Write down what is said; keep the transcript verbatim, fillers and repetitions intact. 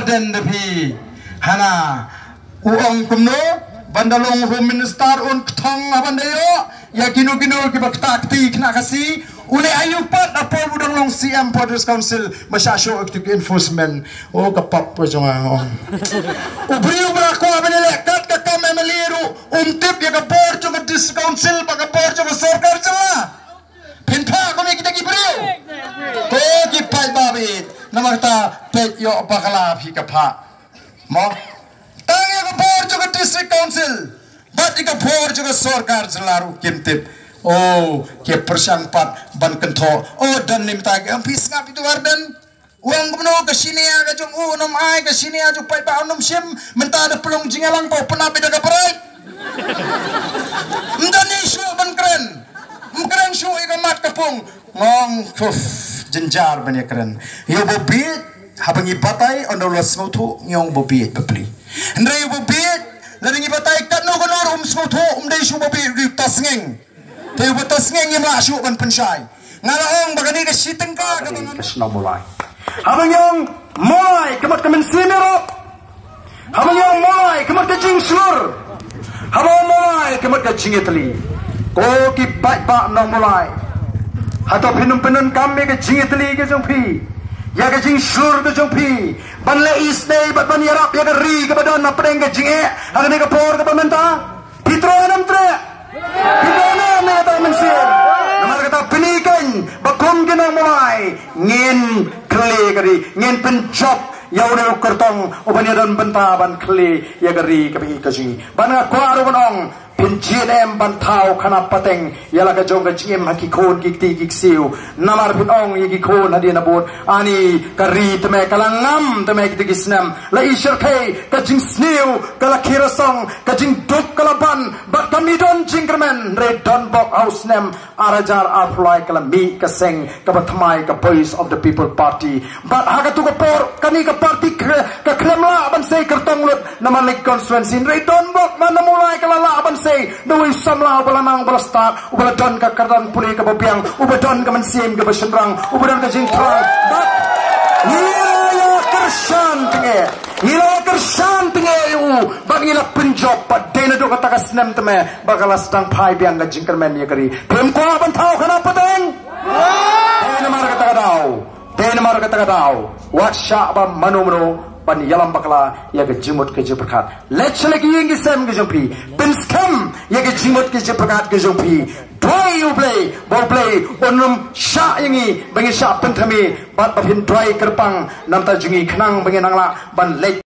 Ten da phi hana u ong kumno ban da long Home Minister un kthong ha ban da ïoh ïa kino kino kiba kta kti khynnah Khasi. U leh aïu pat ha por u dang long C M Forest Council ba shah shoh ïa ki enforcement. O ka pap ka jong nga ong. U briew ba la kwah ban ïaleh kat ka kam M L A ruh um tip ïa ka bor jong ka District Council bad ka bor jong ka sorkar jylla. Phin phah kum ïa kita ki briew. Ko ki paidbah ba ïeit. Namar kata peit ïoh bakla phi ka phah. Mo. Tang ïa ka bor jong ka District Council bad ïa ka bor jong ka sorkar jylla ruh kim tip. O, ki pyrshang pat ban kynthoh. O, don ne mynta ki, phi sngap ïa utu u Ardent. U ong kumno, ka senior ka jong u un ym ai, ka senior jong u paidbah un ym shim. Mynta da pynlong jingïalang, pynap ïa ka bright. Ym don ne shuh ban kren. Ym kren shuh ïa ka mat ka pung. Nga ong, kuf, jynjar ban ïa kren. Ïa uba bieit, haba ngi batai, ynda u la sngewthuh, ngi ong uba bieit bapli. Hynrei uba bieit, lada ngi batai katno katno ruh um sngewthuh, um dei shuh uba bieit, u dei u Tasngeng. Te uba Tasngeng ngim lah shuh ban pynshai. Nga la ong ba kane ka shi tyngka kaba ngan, ka shnong Mawlai. Haba ngi ong Mawlai, ka mut ka mynsiem ïarap. Haba ngi ong Mawlai, ka mut ka jingshlur. Haba ong Mawlai, ka mut ka jingïatylli. Ko ki paidbah nong Mawlai, hato phin ym pyndonkam ïa ka jingïatylli ka jong phi, ïa ka jingshlur ka jong phi, ban leh isynei bad ban ïarap ïa ka ri kaba don hapdeng ka jingeh ha kane ka por kaba mynta? Phi treh ne ym treh? Phi treh ne ym treh, kata mynsiem? Namar kata, phi ïohi kein ba kum ki nong Mawlai ngin khlieh ka ri, ngin pynjop ïa une u kyrtong uban ïadon bynta ban khlieh ïa ka ri kaba ïeit ka jong ngi. Bad nga kwah ruh ban ong, phin jied em ban thaw khana pateng ïa la ka jong ka jingim ha ki khun ki kti ki ksiew. Namar phin ong ïa ki khun hadien habud, ani ka ri te me ka la ngam te me kita ki snem. La i shyrkhei, ka jingsniew ka la khie rasong, ka jingduk ka la ban, bad kam i don jingkyrmen, hynrei don bok ha u snem ar hajar arphew lai ka la mih ka seng kaba thymmai, ka Voice of the People Party. Bad ha katu ka por kane ka party ka, ka khlem lah ban sei kyrtong lut na Mawlai constituency, hynrei don bok man na Mawlai ka la lah ban sei da uwei u samla uba la nang, uba la stad, uba la don ka kyrdan pule kaba biang, uba don ka mynsiem kaba shynrang, uba don ka jingthrang. Bad ngi la kyrshan tyngeh, ngi la kyrshan tyngeh ïa u, bad ngi la pynjop, bad dei naduh kata ka snem te me ba ka la sdang phai biang ka jingkyrmen ïa ka ri. Phim kwah ban thaw khana pateng? Dei namar kata ka daw, dei namar kata ka daw, wat shah ba mano mano ban ïalam bakla ïa ka jingmut ka jingpyrkhat. Leit sha la ki ïing ki sem ka jong phi, pynskhem ïa ka jingmut ka jingpyrkhat ka jong phi. Duwai U Blei ba U Blei un ym shah ïa ngi ba ngin shah pynthame, bad ba phin duwai kyrpang na ka bynta jong ngi khnang ba ngin nang lah ban leit